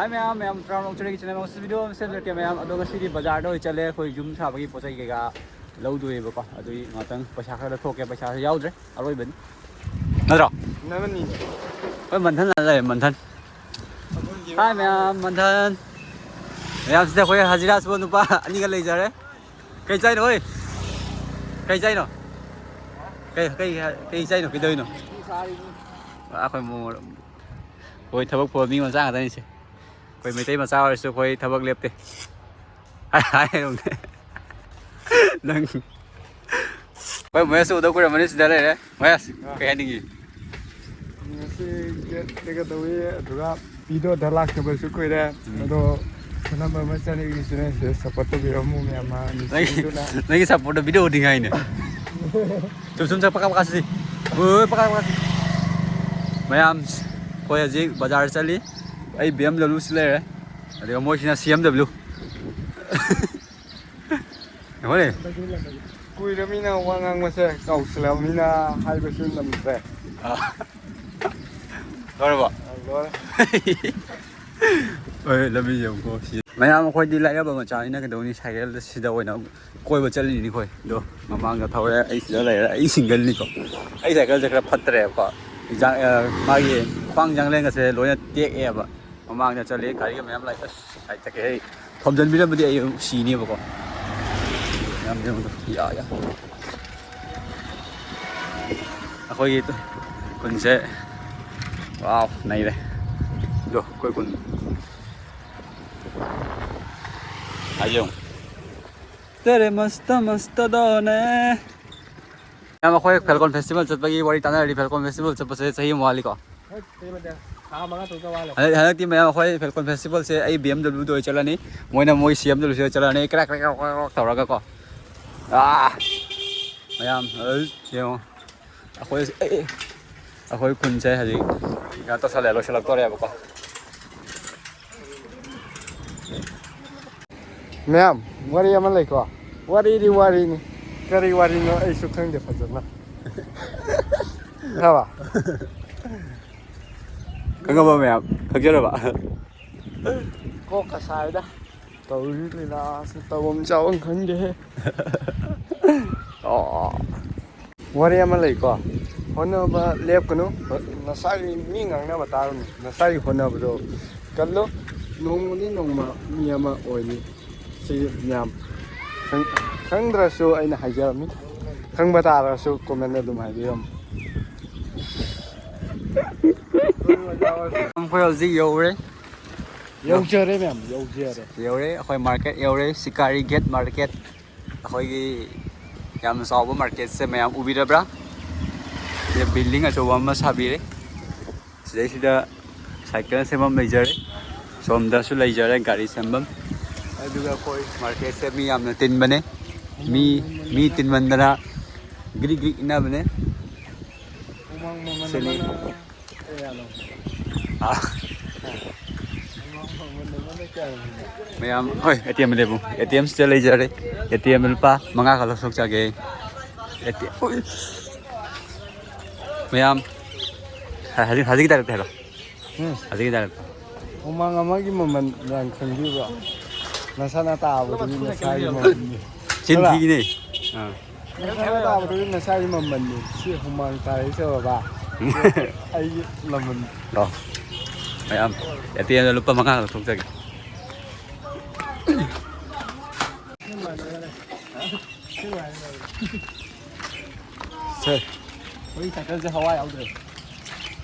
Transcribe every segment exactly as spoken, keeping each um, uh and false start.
ꯍꯥꯏ ꯃꯌꯥꯝ, ꯃꯌꯥꯝ ꯇꯔꯥꯃꯉꯥ ꯇꯔꯦꯠꯀꯤ ꯆꯦꯅꯦꯜ ꯑꯃꯁꯨ ꯚꯤꯗꯤꯑꯣ ꯑꯃ ꯁꯦꯝꯖꯔꯛꯀꯦ ꯃꯌꯥꯝ꯫ ꯑꯗꯣ ꯉꯁꯤꯗꯤ ꯕꯖꯥꯔꯗ ꯑꯣꯏꯅ ꯆꯠꯂꯦ, ꯑꯩꯈꯣꯏ ꯌꯨꯝ ꯁꯥꯕꯒꯤ ꯄꯣꯠ ꯆꯩ ꯀꯩꯀꯥ ꯂꯧꯗꯣꯏꯕꯀꯣ꯫ ꯑꯗꯨꯒꯤ ꯉꯥꯛꯇꯪ ꯄꯩꯁꯥ ꯈꯔ ꯊꯣꯛꯀꯦ, ꯄꯩꯁꯥꯁꯨ ꯌꯥꯎꯗ꯭ꯔꯦ, ꯑꯔꯣꯏꯕꯅꯤ꯫ ꯅꯠꯇ꯭ꯔꯣ? ꯅꯃꯅꯤꯅꯦ꯫ ꯑꯩꯈꯣꯏ ꯃꯟꯊꯟ ꯂꯥꯛꯑ ꯂꯩꯔꯦ, ꯃꯟꯊꯟ꯫ ꯍꯥꯏ ꯃꯌꯥꯝ, ꯃꯟꯊꯟ꯫ ꯃꯌꯥꯝꯁꯤꯗ ꯑꯩꯈꯣꯏ ꯍꯖꯤꯔꯥ ꯁꯨꯕ ꯅꯨꯄꯥ ꯑꯅꯤꯒ ꯂꯩꯖꯔꯦ꯫ ꯀꯩ ꯆꯥꯏꯅꯣ ꯍꯣꯏ? ꯀꯩ ꯆꯥꯏꯅꯣ? ꯀꯩ, ꯀꯩ, ꯀꯩ ꯆꯥꯏꯅꯣ? ꯀꯩꯗꯧꯔꯤꯅꯣ? ꯑꯩꯈꯣꯏ ꯃꯣꯃꯣ-, ꯍꯣꯏ, ꯊꯕꯛ ꯐꯕ ꯃꯤ ꯃꯆꯥ ꯉꯥꯛꯇꯅꯤꯁꯦ꯫ ꯑꯩꯈꯣꯏ ꯃꯩꯇꯩ ꯃꯆꯥ ꯑꯣꯏꯔꯁꯨ ꯑꯩꯈꯣꯏ ꯊꯕꯛ ꯂꯦꯞꯇꯦ꯫ ꯍꯥꯏꯔꯝꯅꯦ꯫ ꯅꯪ꯫ ꯍꯣꯏ, ꯃꯍꯦꯁꯁꯨ ꯎꯗ ꯀꯨꯏꯔꯝꯃꯅꯤ, ꯁꯤꯗ ꯂꯩꯔꯦ꯫ ꯃꯍꯦꯁ, ꯑꯥ꯫ ꯀꯩ ꯍꯥꯏꯅꯤꯡꯉꯤ? ꯉꯁꯤ ꯒꯦꯠ ꯀꯩꯀꯩ ꯇꯧꯏ, ꯑꯗꯨꯒ ꯄꯤꯗꯣꯗ ꯂꯥꯛꯇꯕꯁꯨ ꯀꯨꯏꯔꯦ꯫ ꯎꯝ꯫ ꯑꯗꯣ ꯐꯣꯟ ꯅꯝꯕꯔ ꯑꯃ ꯆꯠꯂꯤꯒꯤ ꯁꯤꯗ ꯁꯞꯄꯣꯔꯠ ꯇꯧꯕꯤꯔꯝꯃꯨ ꯃꯌꯥꯝ ꯑꯃ꯫ ꯅꯪꯒꯤ, ꯅꯨꯡꯁꯤꯗꯨꯅ꯫ ꯅꯪꯒꯤ ꯁꯞꯄꯣꯔꯠꯇꯣ ꯚꯤꯗꯤꯑꯣ ꯎꯠꯅꯤꯡꯉꯥꯏꯅꯦ꯫ ꯆꯨꯝ ꯆꯨꯝ ꯆꯠ ꯄꯀꯥ ꯄꯀꯥ ꯁꯤꯗꯤ꯫ ꯍꯣꯏ, ꯄꯀꯥ ꯄꯀꯥ ꯁꯤꯗꯤ꯫ ꯃꯌꯥꯝ, ꯑꯩꯈꯣꯏ ꯍꯧꯖꯤꯛ ꯕꯖꯥꯔ ꯆꯠꯂꯤ꯫ ꯑꯩ ꯕꯤ ꯑꯦꯝ ꯗꯕ꯭ꯂꯤꯎ ꯁꯤ ꯂꯩꯔꯦ꯫ ꯑꯗꯨꯒ ꯃꯣꯏꯁꯤꯅ ꯁꯤ ꯑꯦꯝ ꯗꯕ꯭ꯂꯤꯎ꯫ ꯍꯣꯏ꯫ ꯀꯨꯏꯔꯃꯤꯅ ꯋꯥ ꯉꯥꯡꯕꯁꯦ ꯀꯥꯎꯁꯤꯜꯂꯛꯑꯃꯤꯅ ꯍꯥꯏꯕꯁꯨ ꯉꯝꯗ꯭ꯔꯦ꯫ ꯑꯥ꯫ ꯂꯣꯏꯔꯕꯣ? ꯑꯥ, ꯂꯣꯏꯔꯦ꯫ ꯍꯣꯏ, ꯂꯝꯕꯤ ꯌꯦꯡꯉꯨꯀꯣ, ꯁꯤ꯫ ꯃꯌꯥꯝ ꯑꯩꯈꯣꯏꯗꯤ ꯂꯥꯏꯔꯕ ꯃꯆꯥꯅꯤꯅ ꯀꯩꯗꯧꯅꯤ, ꯁꯥꯏꯀꯜꯗ ꯁꯤꯗ ꯑꯣꯏꯅ ꯀꯣꯏꯕ ꯆꯠꯂꯤꯅꯤ ꯑꯩꯈꯣꯏ꯫ ꯑꯗꯣ ꯃꯃꯥꯡꯗ ꯊꯧꯔꯦ, ꯑꯩ ꯁꯤꯗ ꯂꯩꯔꯦ, ꯑꯩ ꯁꯤꯡꯒꯜꯅꯤꯀꯣ꯫ ꯑꯩ ꯁꯥꯏꯀꯜꯁꯦ ꯈꯔ ꯐꯠꯇ꯭ꯔꯦꯕꯀꯣ꯫ ꯑꯦꯛꯖꯥꯝ-, ꯑ, ꯃꯥꯒꯤ ꯈ꯭ꯋꯥꯡ ꯖꯥꯡꯂꯦꯟꯒꯁꯦ ꯂꯣꯏꯅ ꯇꯦꯛꯑꯦꯕ꯫ ꯃꯃꯥꯡꯗ ꯆꯠꯂꯦ, ꯒꯥꯔꯤꯒ ꯃꯌꯥꯝ ꯂꯥꯛꯑꯦ꯫ ꯑꯁ, ꯁꯥꯏꯠ ꯆꯠꯀꯦ꯫ ꯍꯦ, ꯊꯣꯝꯖꯤꯟꯕꯤꯔꯝꯃꯗꯤ ꯑꯩ ꯑꯗꯨꯝ ꯁꯤꯅꯦꯕꯀꯣ꯫ ꯌꯥꯝ ꯌꯦꯡꯕꯗꯣ꯫ ꯌꯥ, ꯌꯥ꯫ ꯑꯩꯈꯣꯏꯒꯤ ꯈꯨꯟꯁꯦ, ꯋꯥꯎ, ꯅꯩꯔꯦ꯫ ꯑꯗꯣ ꯑꯩꯈꯣꯏ ꯈꯨꯟ꯫ ꯍꯥꯏꯖꯧ꯫ ꯇꯦꯔꯦ ꯃꯁꯇ ꯃꯁꯇ ꯗꯣꯅꯦ꯫ ꯃꯌꯥꯝ, ꯑꯩꯈꯣꯏ ꯐꯦꯜꯀꯣꯟ ꯐꯦꯁꯇꯤꯚꯦꯜ ꯆꯠꯄꯒꯤ ꯋꯥꯔꯤ ꯇꯥꯟꯅꯔꯗꯤ, ꯐꯦꯜꯀꯣꯟ ꯐꯦꯁꯇꯤꯚꯦꯜ ꯆꯠꯄꯁꯦ ꯆꯍꯤ ꯑꯃ ꯋꯥꯠꯂꯤꯀꯣ꯫ ꯍꯦꯠ, ꯀꯩ ꯅꯠꯇꯦ, ꯊꯥ ꯃꯉꯥ ꯇꯔꯨꯛꯇ ꯋꯥꯠꯂꯦ꯫ ꯍꯟꯗꯛ, ꯍꯟꯗꯛꯇꯤ ꯃꯌꯥꯝ, ꯑꯩꯈꯣꯏ ꯐꯦꯜꯀꯣꯟ ꯐꯦꯁꯇꯤꯚꯦꯜꯁꯦ ꯑꯩ ꯕꯤ ꯑꯦꯝ ꯗꯕ꯭ꯂꯤꯎꯗ ꯑꯣꯏ ꯆꯠꯂꯅꯤ, ꯃꯣꯏꯅ ꯃꯣꯏ ꯁꯤ ꯑꯦꯝ ꯗꯕ꯭ꯂꯤꯎꯁꯤꯗ ꯆꯠꯂꯅꯤ, ꯀ꯭ꯔꯦꯛ ꯀ꯭ꯔꯦꯛ ꯀ꯭ꯔꯦꯛ ꯀ꯭ꯔꯦꯛ ꯇꯧꯔꯒꯀꯣ꯫ ꯑꯥ! ꯃꯌꯥꯝ, ꯑꯗꯨ ꯌꯦꯡꯉꯣ, ꯑꯩꯈꯣꯏ, ꯑꯦ, ꯑꯩꯈꯣꯏ ꯈꯨꯟꯁꯦ ꯍꯧꯖꯤꯛ ꯀꯩꯅꯣ ꯇꯧꯁꯜꯂꯛꯑꯦ, ꯂꯣꯏꯁꯤꯜꯂꯛꯇꯣꯔꯦꯕꯀꯣ꯫ ꯃꯌꯥꯝ, ꯋꯥꯔꯤ ꯑꯃ ꯂꯩꯀꯣ꯫ ꯋꯥꯔꯤꯗꯤ ꯋꯥꯔꯤꯅꯤ꯫ ꯀꯔꯤ ꯋꯥꯔꯤꯅꯣ ꯑꯩꯁꯨ ꯈꯪꯗꯦ ꯐꯖꯅ꯫ ꯈꯪꯉꯕ? ꯈꯪꯉꯕ ꯃꯌꯥꯝ? ꯈꯪꯖꯔꯕ? ꯀꯣꯛꯀ ꯁꯥꯏꯗ꯫ ꯇꯧꯔꯤ ꯂꯤꯂꯥꯁꯦ ꯇꯧꯐꯝ ꯆꯥꯐꯝ ꯈꯪꯗꯦꯍꯦ꯫ ꯑꯣ꯫ ꯋꯥꯔꯤ ꯑꯃ ꯂꯩꯀꯣ, ꯍꯣꯠꯅꯕ ꯂꯦꯞꯀꯅꯨ, ꯅꯁꯥꯒꯤ ꯃꯤ ꯉꯥꯡꯅꯕ ꯇꯥꯔꯨꯅꯨ, ꯅꯁꯥꯒꯤ ꯍꯣꯠꯅꯕꯗꯣ ꯀꯜꯂꯨ, ꯅꯣꯡꯃꯗꯤ ꯅꯣꯡꯃ ꯃꯤ ꯑꯃ ꯑꯣꯏꯅꯤ꯫ ꯁꯤ ꯃꯌꯥꯝ ꯈꯪ-, ꯈꯪꯗ꯭ꯔꯁꯨ ꯑꯩꯅ ꯍꯥꯏꯖꯔꯝꯃꯤ, ꯈꯪꯕ ꯇꯥꯔꯁꯨ ꯀꯣꯃꯦꯟꯗ ꯑꯗꯨꯝ ꯍꯥꯏꯕꯤꯔꯝꯃꯨ꯫ ꯑꯩꯈꯣꯏ ꯍꯧꯖꯤꯛ ꯌꯧꯔꯦ꯫ ꯌꯧꯖꯔꯦ ꯃꯌꯥꯝ, ꯌꯧꯖꯔꯦ꯫ ꯌꯧꯔꯦ, ꯑꯩꯈꯣꯏ ꯃꯥꯔꯀꯦꯠ ꯌꯧꯔꯦ, ꯁꯤꯀꯥꯔꯤ ꯒꯦꯠ ꯃꯥꯔꯀꯦꯠ꯫ ꯑꯩꯈꯣꯏꯒꯤ ꯌꯥꯝꯅ ꯆꯥꯎꯕ ꯃꯥꯔꯀꯦꯠꯁꯦ ꯃꯌꯥꯝ ꯎꯕꯤꯔꯕ꯭ꯔꯥ? ꯁꯤꯗ ꯕꯤꯜꯗꯤꯡ ꯑꯆꯧꯕ ꯑꯃ ꯁꯥꯕꯤꯔꯦ꯫ ꯁꯤꯗꯩꯁꯤꯗ ꯁꯥꯏꯀꯜ ꯁꯦꯝꯐꯝ ꯂꯩꯖꯔꯦ, ꯁꯣꯝꯗꯁꯨ ꯂꯩꯖꯔꯦ ꯒꯥꯔꯤ ꯁꯦꯝꯐꯝ꯫ ꯑꯗꯨꯒ ꯑꯩꯈꯣꯏ ꯃꯥꯔꯀꯦꯠꯁꯦ ꯃꯤ ꯌꯥꯝꯅ ꯇꯤꯟꯕꯅꯦ, ꯃꯤ ꯃꯤ ꯇꯤꯟꯃꯟꯗꯅ ꯒ꯭ꯔꯤꯛ ꯒ꯭ꯔꯤꯛ ꯏꯟꯅꯕꯅꯦ꯫ ꯁꯤꯅꯤ꯫ ꯑꯥ꯫ ꯃꯌꯥꯝ ꯍꯣꯏ, ꯑꯦ ꯇꯤ ꯑꯦꯝ ꯂꯩꯕꯨ, ꯑꯦ ꯇꯤ ꯑꯦꯝ ꯁꯤꯗ ꯂꯩꯖꯔꯦ꯫ ꯑꯦ ꯇꯤ ꯑꯦꯝ ꯂꯨꯄꯥ ꯃꯉꯥ ꯈꯛ ꯂꯧꯊꯣꯛꯆꯒꯦ꯫ A T M. ꯎꯏ꯫ ꯃꯌꯥꯝ ꯍꯧꯖꯤꯛ, ꯍꯧꯖꯤꯛꯀꯤ ꯗꯥꯏꯂꯣꯛꯇꯣ ꯍꯥꯏꯔꯣ꯫ ꯎꯝ꯫ ꯍꯧꯖꯤꯛꯀꯤ ꯗꯥꯏꯂꯣꯛꯇꯣ꯫ ꯍꯨꯃꯥꯡ ꯑꯃꯒꯤ ꯃꯃꯜ ꯌꯥꯝ ꯈꯪꯕꯤꯕ꯭ꯔꯣ? ꯅꯁꯥꯅ ꯇꯥꯕꯗꯨꯒꯤ ꯅꯁꯥꯒꯤ ꯃꯃꯜꯅꯤ꯫ ꯆꯤꯟ ꯊꯤꯅꯦ꯫ ꯑꯥ꯫ ꯅꯁꯥꯅ ꯇꯥꯕꯗꯨꯒꯤ ꯅꯁꯥꯒꯤ ꯃꯃꯜꯅꯤ꯫ ꯁꯤ ꯍꯨꯃꯥꯡ ꯇꯥꯔꯛꯏꯁꯦ ꯕꯕꯥ꯫ ꯑꯩꯒꯤ ꯂꯃꯟ꯫ ꯂꯥꯎ꯫ ꯃꯌꯥꯝ ꯑꯦ ꯇꯤ ꯑꯦꯝꯗ ꯂꯨꯄꯥ ꯃꯉꯥ ꯂꯧꯊꯣꯛꯆꯒꯦ꯫ ꯁꯦ꯫ ꯑꯩꯈꯣꯏ ꯁꯥꯏꯀꯜꯁꯦ ꯍꯋꯥ ꯌꯥꯎꯗ꯭ꯔꯦ꯫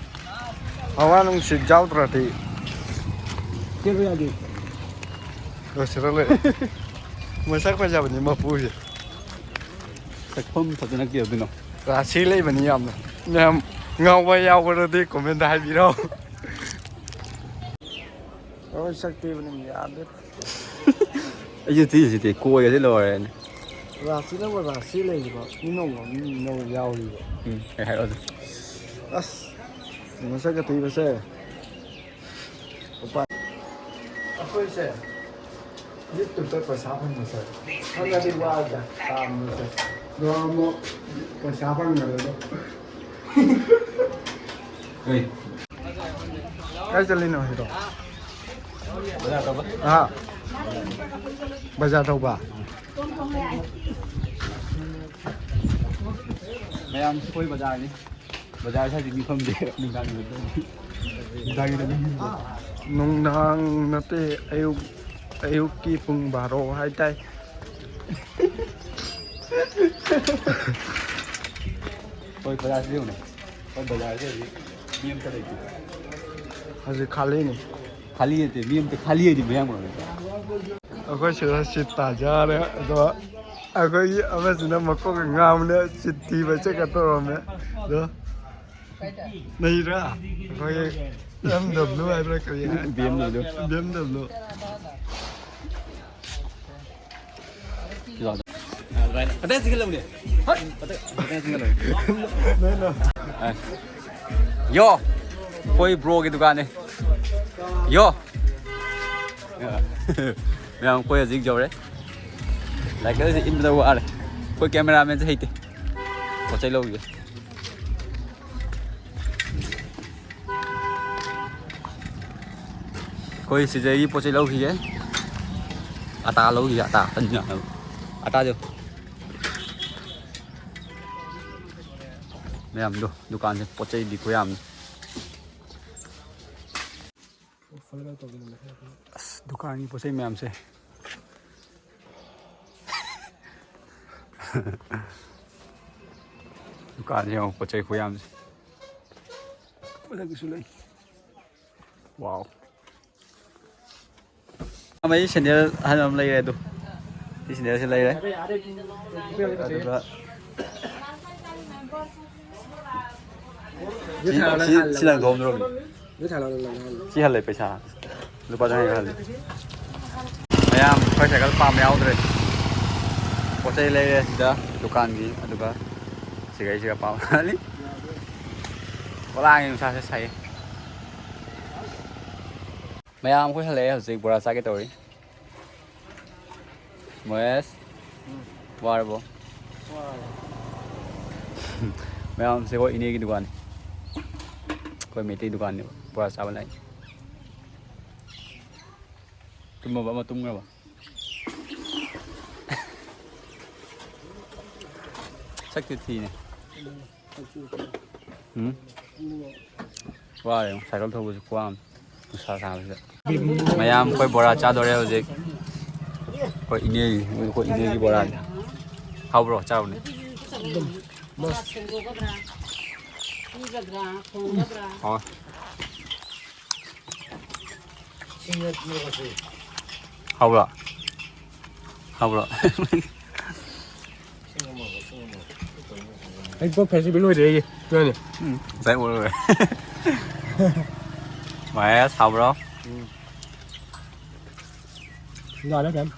ꯍꯋꯥ ꯅꯨꯡꯁꯤꯠ ꯌꯥꯎꯗ꯭ꯔꯗꯤ꯫ ꯆꯦꯜꯂꯨ ꯌꯥꯗꯦ꯫ ꯂꯣꯏꯁꯤꯜꯂ ꯂꯩ꯫ ꯃꯁꯛ ꯐꯖꯕꯅꯤ ꯃꯄꯨꯁꯦ꯫ ꯁꯛꯐꯝ ꯐꯖꯅ ꯀꯩꯗꯧꯗꯣꯏꯅꯣ? ꯔꯥꯁꯤ ꯂꯩꯕꯅꯤ ꯌꯥꯝꯅ꯫ ꯃꯌꯥꯝ ꯉꯥꯎꯕ ꯌꯥꯎꯕꯗꯗꯤ ꯀꯣꯃꯦꯟꯗ ꯍꯥꯏꯕꯤꯔꯛꯑꯣ꯫ ꯑꯩꯈꯣꯏ ꯁꯛ ꯊꯤꯕꯅꯤꯅ ꯌꯥꯗꯦ꯫ ꯑꯩꯁꯨ ꯊꯤꯁꯤꯗꯤ ꯀꯣꯏꯒꯁꯦ ꯂꯣꯏꯔꯦꯅꯦ꯫ ꯔꯥꯁꯤꯅꯕꯨ ꯔꯥꯁꯤ ꯂꯩꯔꯤꯕ ꯃꯤꯅꯧ ꯃꯤꯅꯧ ꯌꯥꯎꯔꯤꯕ꯫ ꯎꯝ, ꯑꯩ ꯍꯥꯏꯔꯛꯑꯣ ꯑꯗꯨ꯫ ꯑꯁ, ꯃꯁꯛ ꯑꯊꯤꯕꯁꯦ꯫ ꯎꯄꯥꯏ-, ꯑꯩꯈꯣꯏꯁꯦ YouTube ꯄꯩꯁꯥ ꯐꯪꯕꯁꯦ ꯈꯪꯉꯗꯤ ꯋꯥꯗ ꯇꯥꯟꯕꯁꯦ꯫ ꯑꯗꯣ ꯑꯃꯨꯛ ꯄꯩꯁꯥ ꯐꯪꯉꯔꯣꯏꯗꯣ꯫ ꯀꯩ? ꯀꯥꯏ ꯆꯠꯂꯤꯅꯣ ꯍꯤꯔꯣ? ꯕꯖꯥꯔ ꯇꯧꯕ꯫ ꯍꯥ? ꯕꯖꯥꯔ ꯇꯧꯕ? ꯃꯌꯥꯝ ꯑꯩꯈꯣꯏ ꯕꯖꯥꯔꯅꯤ꯫ ꯕꯖꯥꯔ ꯁ꯭ꯋꯥꯏꯗ ꯃꯤ ꯐꯝꯗꯦ꯫ ꯅꯨꯡꯗꯥꯡꯒꯤ ꯅꯨꯡꯗꯥꯡꯒꯤꯗ ꯃꯤ ꯐꯝꯗꯦ꯫ ꯅꯨꯡꯗꯥꯡ ꯅꯠꯇꯦ, ꯑꯌꯨꯛ, ꯑꯌꯨꯛꯀꯤ ꯄꯨꯡ ꯕꯥꯔꯣ ꯍꯥꯏꯇꯥꯏ꯫ ꯍꯣꯏ, ꯕꯖꯥꯔꯁꯤ ꯌꯦꯡꯉꯨꯅꯦ꯫ ꯍꯣꯏ, ꯕꯖꯥꯔꯁꯤ ꯍꯧꯖꯤꯛ ꯃꯤ ꯑꯝꯇ ꯂꯩꯇꯦ꯫ ꯍꯧꯖꯤꯛ ꯈꯥꯂꯤꯅꯤ꯫ ꯈꯥꯂꯤ ꯅꯠꯇꯦ, ꯃꯤ ꯑꯝꯇ ꯈꯥꯂꯤ ꯍꯥꯏꯗꯤ ꯃꯌꯥꯝ ꯑꯣꯏꯔꯝꯒꯅꯤ꯫ ꯑꯩꯈꯣꯏ ꯁꯤꯗ ꯁꯤꯠ ꯇꯥꯖꯔꯦ, ꯑꯗꯣ ꯑꯩꯈꯣꯏꯒꯤ ꯑꯃꯁꯤꯅ ꯃꯀꯣꯛꯀ ꯉꯥꯎꯅ ꯁꯤꯠ ꯊꯤꯕ ꯆꯠꯀ ꯇꯧꯔꯝꯃꯦ꯫ ꯑꯗꯣ ꯅꯩꯔꯥ? ꯑꯩꯈꯣꯏꯒꯤ ꯑꯦꯝ ꯗꯕ꯭ꯂꯤꯎ ꯍꯥꯏꯕ꯭ꯔꯥ ꯀꯔꯤ ꯍꯥꯏ? B M W. B M W. ꯑꯗꯨꯃꯥꯏꯅ ꯄꯇꯥ ꯆꯤꯡꯈꯠꯂꯧꯅꯦ꯫ ꯍꯣꯏ, ꯄꯇꯥ, ꯄꯇꯥ ꯆꯤꯡꯈꯠꯂꯧꯅꯦ꯫ ꯅꯣꯏꯅ ꯑꯦ꯫ ꯌꯣ, ꯑꯩꯈꯣꯏ ꯕ꯭ꯔꯣꯒꯤ ꯗꯨꯀꯥꯟꯅꯦ꯫ ꯌꯣ꯫ ꯃꯌꯥꯝ, ꯑꯩꯈꯣꯏ ꯍꯧꯖꯤꯛ ꯌꯧꯔꯦ꯫ ꯂꯥꯏꯀꯔꯁꯦ ꯏꯟꯕꯗ ꯋꯥꯔꯦ꯫ ꯑꯩꯈꯣꯏ ꯀꯦꯃꯦꯔꯥꯃꯦꯟꯁꯦ ꯍꯩꯇꯦ꯫ ꯄꯣꯠ ꯆꯩ ꯂꯧꯕꯤꯌꯨ꯫ ꯑꯩꯈꯣꯏ ꯁꯤꯗꯒꯤ ꯄꯣꯠ ꯆꯩ ꯂꯧꯈꯤꯒꯦ꯫ ꯑꯇꯥ ꯂꯧꯈꯤꯒꯦ, ꯑꯇꯥ꯫ ꯑꯇꯥꯗꯣ꯫ ꯃꯌꯥꯝꯗꯣ, ꯗꯨꯀꯥꯟꯁꯦ ꯄꯣꯠ ꯆꯩꯗꯤ ꯈꯨꯌꯥꯝꯅꯤ꯫ ꯑꯁ, ꯗꯨꯀꯥꯟꯒꯤ ꯄꯣꯠ ꯆꯩ ꯃꯌꯥꯝꯁꯦ꯫ ꯗꯨꯀꯥꯟꯁꯦ ꯌꯦꯡꯉꯣ, ꯄꯣꯠ ꯆꯩ ꯈꯨꯌꯥꯝꯁꯦ꯫ ꯄꯣꯠ ꯆꯩꯁꯨ ꯂꯩ꯫ ꯋꯥꯎ꯫ ꯑꯃ ꯑꯩ ꯁꯦꯟꯗꯦꯜ ꯑꯍꯟ ꯑꯃ ꯂꯩꯔꯦ ꯑꯗꯨ꯫ ꯁꯤ ꯁꯦꯟꯗꯦꯜꯁꯤ ꯂꯩꯔꯦ꯫ ꯑꯗꯨꯒ ꯁꯤ, ꯁꯤ, ꯁꯤ ꯂꯪꯊꯣꯛꯑꯝꯗ꯭ꯔꯣ? ꯁꯤ ꯍꯜꯂꯦ ꯄꯩꯁꯥ꯫ ꯂꯨꯄꯥ ꯆꯥꯝꯃ ꯍꯜꯂꯦ꯫ ꯃꯌꯥꯝ ꯑꯩꯈꯣꯏ ꯁꯥꯏꯀꯜ ꯄꯥꯝꯕ ꯌꯥꯎꯗ꯭ꯔꯦ꯫ ꯄꯣꯠ ꯆꯩ ꯂꯩꯔꯦ ꯁꯤꯗ ꯗꯨꯀꯥꯟꯒꯤ, ꯑꯗꯨꯒ ꯁꯤꯈꯩꯁꯤꯒ ꯄꯥꯝꯃꯛꯑꯅꯤ꯫ ꯄꯣꯂꯥꯡꯒꯤ ꯅꯨꯡꯁꯥꯁꯦ ꯁꯥꯏꯌꯦ꯫ ꯃꯌꯥꯝ ꯑꯩꯈꯣꯏ ꯍꯜꯂꯛꯑꯦ, ꯍꯧꯖꯤꯛ ꯕꯣꯔꯥ ꯆꯥꯒꯦ ꯇꯧꯔꯤ꯫ ꯃꯍꯦꯁ, ꯋꯥꯔꯕꯣ? ꯃꯌꯥꯝꯁꯦ ꯑꯩꯈꯣꯏ ꯏꯅꯦꯒꯤ ꯗꯨꯀꯥꯟꯅꯤ, ꯑꯩꯈꯣꯏ ꯃꯩꯇꯩ ꯗꯨꯀꯥꯟꯅꯦꯕ, ꯕꯣꯔꯥ ꯆꯥꯕ ꯂꯥꯛꯏ꯫ ꯇꯨꯝꯃꯕ? ꯑꯃ ꯇꯨꯝꯈ꯭ꯔꯕ? ꯁꯛꯇꯤ ꯊꯤꯅꯦ꯫ ꯎꯝ? ꯋꯥꯔꯦ, ꯁꯥꯏꯀꯜ ꯊꯧꯕꯁꯨ ꯈꯨꯋꯥ ꯑꯃ꯫ ꯅꯨꯡꯁꯥ ꯁꯥꯕꯁꯤꯗ꯫ ꯃꯌꯥꯝ ꯑꯩꯈꯣꯏ ꯕꯣꯔꯥ ꯆꯥꯗꯣꯔꯦ ꯍꯧꯖꯤꯛ꯫ ꯑꯩꯈꯣꯏ ꯏꯅꯦ, ꯑꯩꯈꯣꯏ ꯏꯅꯦꯒꯤ ꯕꯣꯔꯥꯅꯤ꯫ ꯍꯥꯎꯕ꯭ꯔꯣ? ꯆꯥꯔꯨꯅꯦ꯫ ꯁꯦꯝꯗꯣꯛꯀꯗ꯭ꯔꯥ? ꯄꯤꯒꯗ꯭ꯔꯥ? ꯊꯣꯡꯒꯗ꯭ꯔꯥ? ꯍꯥꯎꯋꯦ꯫ ꯍꯥꯎꯕ꯭ꯔꯣ? ꯍꯥꯎꯕ꯭ꯔꯣ? ꯑꯩ ꯄꯣꯠ ꯐꯦꯁꯇꯤꯚꯦꯜ ꯂꯣꯏꯗ꯭ꯔꯤ ꯑꯩꯒꯤ꯫ ꯅꯣꯏꯅꯦ꯫ ꯎꯝ, ꯉꯁꯥꯏ ꯎꯔꯨꯔꯦ꯫ ꯃꯍꯦꯁ, ꯍꯥꯎꯕ꯭ꯔꯣ? ꯎꯝ꯫ ꯌꯥꯔꯦ, ꯀꯩꯝ꯫